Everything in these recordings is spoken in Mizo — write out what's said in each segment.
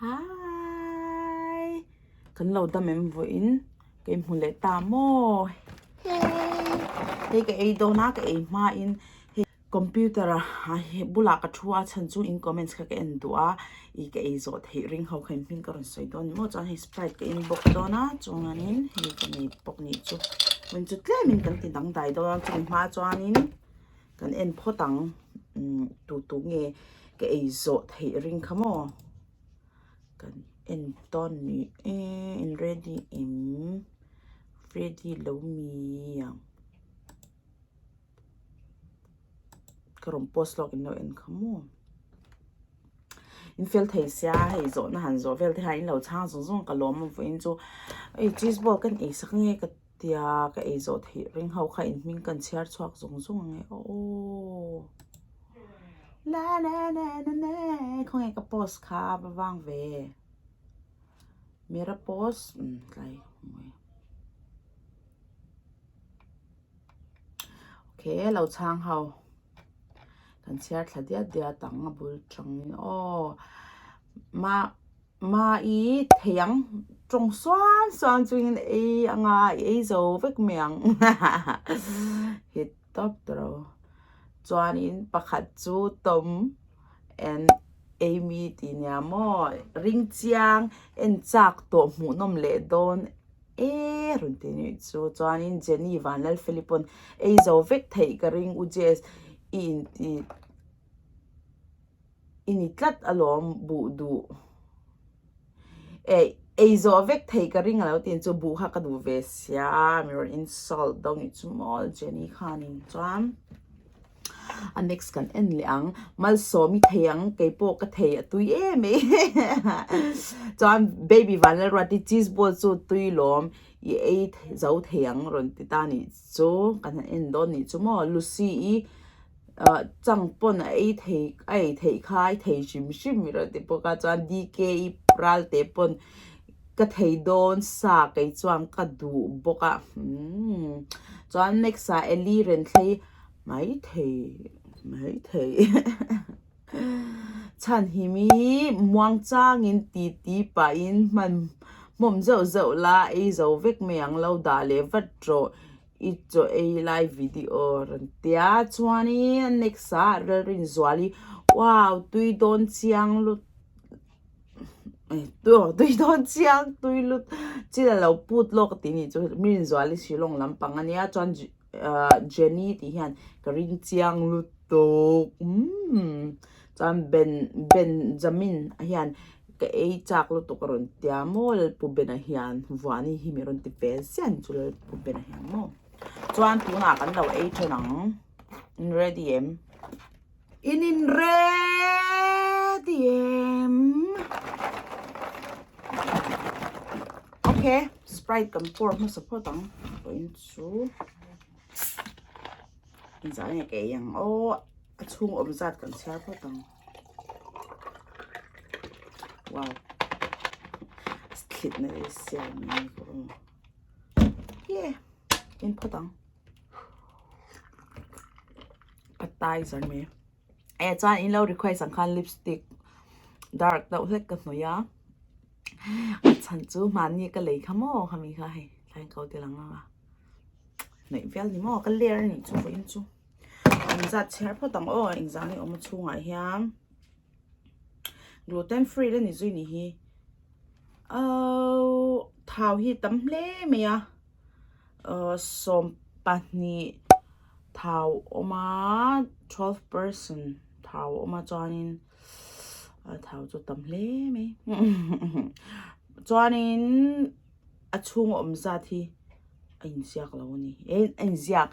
Hi! Kan lo dam em vawiin ka inhmu leh ta maw? Hei ka ei dawn a, ka ei hmain hei computer a bulah ka thu a chhan chu in comments kha ka en duh a, ih ka ei zawh theih ring ho kha in hming ka rawn sawi dawn ni maw chuan hei sprite ka in bawk dawn a chuanin hei ka nei bawk nih chu vawiin chu tlemin kan ti dangdai dawn a chumi hma chuanin. Kan en phawt ang umm tu tu nge ka ei zawh theih ring kha maw kan en dawn ni e in ready em ready lo mi ang ka rawn post lawk in lo en kha maw in fel thei sia hei zawhna han zawh vel te hian in lo chhang zung zung a ka lawm a vawiin chu hei cheese ball kan ei sak nge ka Tia ka ei zawh theih ring ho kha in hming kan chhiar chhuak zung zung ang e aw la la la la la khawnge ka post kha a va vang ve mera post umm tlai hmuh okay lo chhang ho kan chhiar thla diat diat ang a bul tangin aw ma. Mai thei ang tawng suam suam chungin ei anga i ei zo vek mai ang hit tawp tawh chuanin pakhat chu Tom and Amy tih nia maw ring chiang en chak tawh hmuhnawm leh dawn e rawn ti nuih chu chuanin Jenny Vanlalfeli pawn ei zo vek theih ka ring u Jess i inti. I ni tlat alawm buh duh eh ei zawh vek thei ka ring alo tin chu buh kha ka duh ve sia mi rawn insult deuh nih chu maw Jenny khanin chuan a next kan en leh ang malsawm i thei ang keipawh ka thei a tui em em chuan baby vanlalruati cheese ball chu tui lawm i ei zo thei ang rawn ti ta nih chu kan han en dawn nih chu maw Lucy i. ah chang pawn a ei thei a ei theih kha a thei hrim hrim i rawn ti bawk a chuan D_K_E ral te pawn ka thei dawn sa kei chuan ka duh bawk a umm chuan next ah Eli Renthlei maithei maithei chhan him hi muang changin ti ti pahin hman hmawm zeuh zeuh la ei zo vek mai ang lo dah leh vat rawh. I chaw ei lai video rawn tia chuanin a next ah Lalrinzuali wow tui dawn chiang lut tui dawn chiang tui lut chin a lo put lawk tih nih chu Rinzuali Shillong lampang ania chuan Jenny tih hian ka ring chiang lutuk umm chuan Ben Benjamin a hian ka ei chak lutuk a rawn tia maw Lalpu Bena hian Vuani hi mi rawn ti ve ziah ni chu Lalpu Bena hian maw chuan tunah kan lo ei then ang in ready em in in ready em okay sprite kan pour hmasa phawt ang vawiin chu engzah nge ka ei ang aw a chhung awm zat kan chhiar phawt ang. Wow. Thlit na le siam ni ko. Yeah. In phot ang. Patay zar me. E chuan in lo request ang khan lipstick dark deuh hlek ka hnawih a. A chhan chu hmanni ka lei kha maw khami kha hei thlai ko ti lang a. Hnawih vel ni maw ka ler ni chu vawiin chu. Engzat chhiar phawt ang aw engzah nge awm a chhungah hian gluten free la ni zui ni hi aww thau hi tam hle mai a ahh sawmpahnih thau awm a 12 percent thau awm a chuanin a thau chu tam hle mai chuanin a chhung awm zat hi a inziak lo a ni a inziak.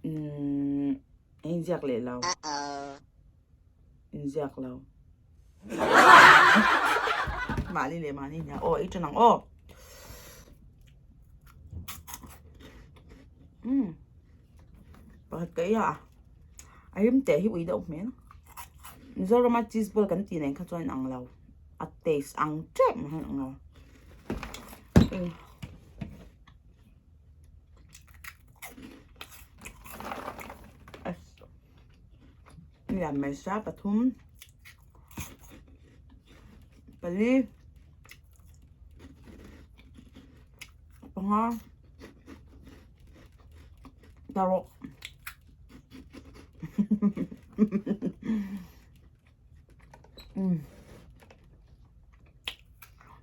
Umm a inziak leh lo inziak lo mahni leh mahni nia aw ei tan ang aw umm pakhat ka ei a a rim teh hi ui deuh hmel Mizorama cheese ball kan tih nen kha chuan ang lo a taste ang tep mai ang lo. Lian mai sa pathum. Pali panga paruk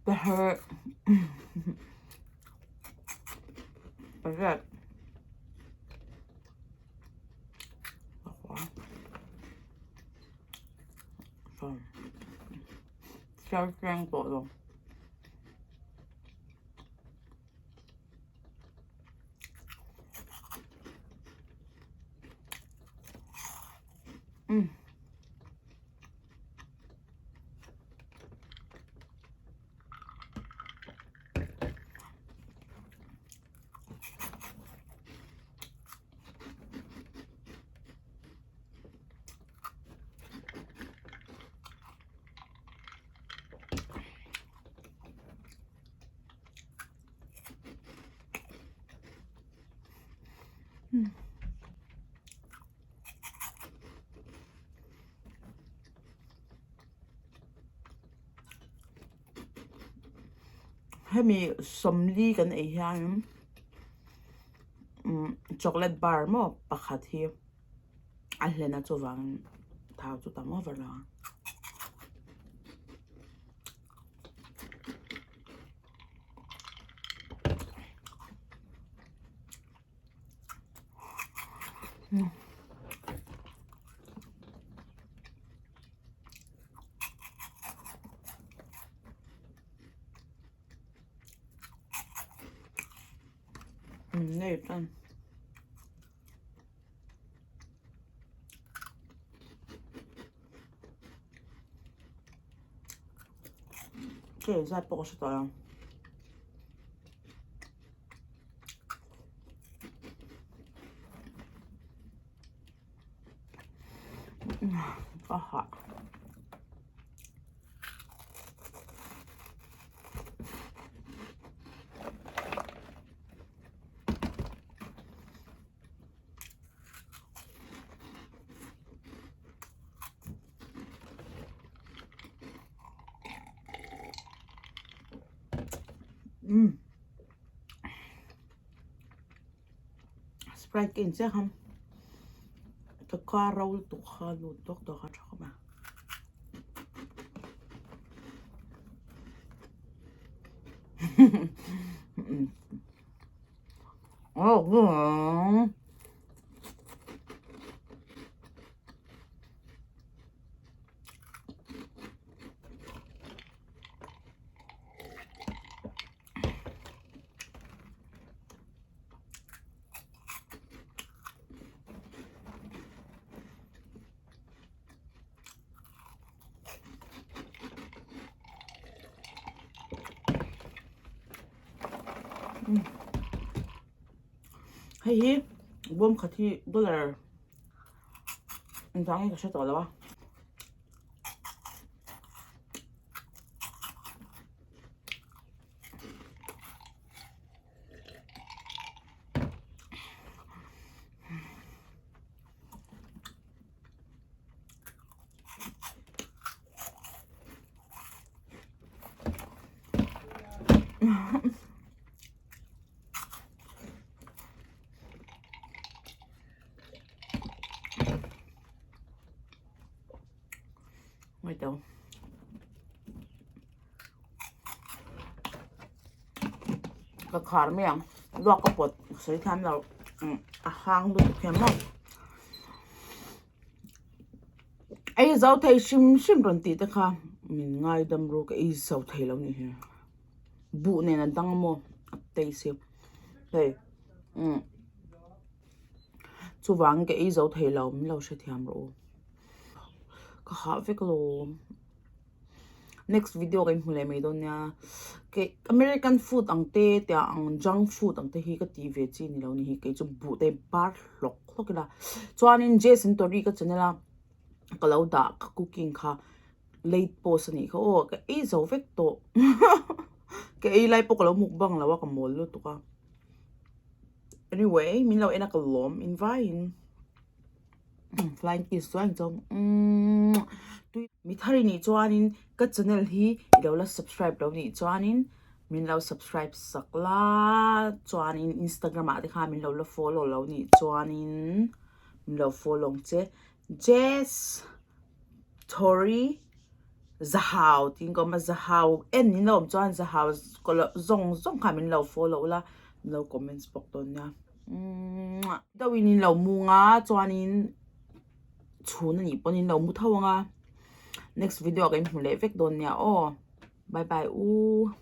pahnih pariat pakua Chhiar tawh lo. Umm. Hemi sawmli kan ei hian umm chocolate bar maw pakhat hi a hlen a chuvangin thau chu tam over lo ang. Nei tan. Ka inzat pawh ka hre tawh lo. Ka hah. Umm Sprite ka in chiah kha ka car ro lutuk kha lut dawk dawk a tha khawp a. Hei hi bawm khat hi dollar engvang nge ka hre tawh lo a. Wait though. Ka khar mai ang luak ka pawt sawi thiam lo a hang lutuk hian maw. Ei zo thei hrim hrim rawn tih te kha min ngaidam ru ka ei zo thei lo nih hi buh nen a dang amaw a taste hi hei umm chuvangin ka ei zo thei lo min lo hrethiam rawh u ka hah vek alawm. Next video ka inhmu leh mai dawn nia kei American food ang te tia ang junk food ang te hi ka tih ve chi ni lo ni hi kei chu buh te bar hlawk hlawk ila chuanin Jason Tori ka channel a ka lo dah ka cooking kha late post a nih kha aw ka ei zo vek tawh ka ei lai pawh ka lo mukbang lo a ka mawl lutuk a anyway min lo en a ka lawm in vaiin flying kiss chuan chuan umm. Tui mi thar i nih chuanin ka channel hi i lo la subscribe lo nih chuanin min lo subscribe sak la chuanin Instagram ah te khan min lo la follow lo nih chuanin min lo follow ang che Jess Tori Zahau tiin ka awm a Zahau en in lo awm chuan Zahau zawng zawng khan min lo follow la min lo comments bawk dawn nia. Deuhin in lo mung a chuanin chhun anih pawn in lo mu tho ang a next video ah kan inhmu leh vek dawn nia aw bye bye u.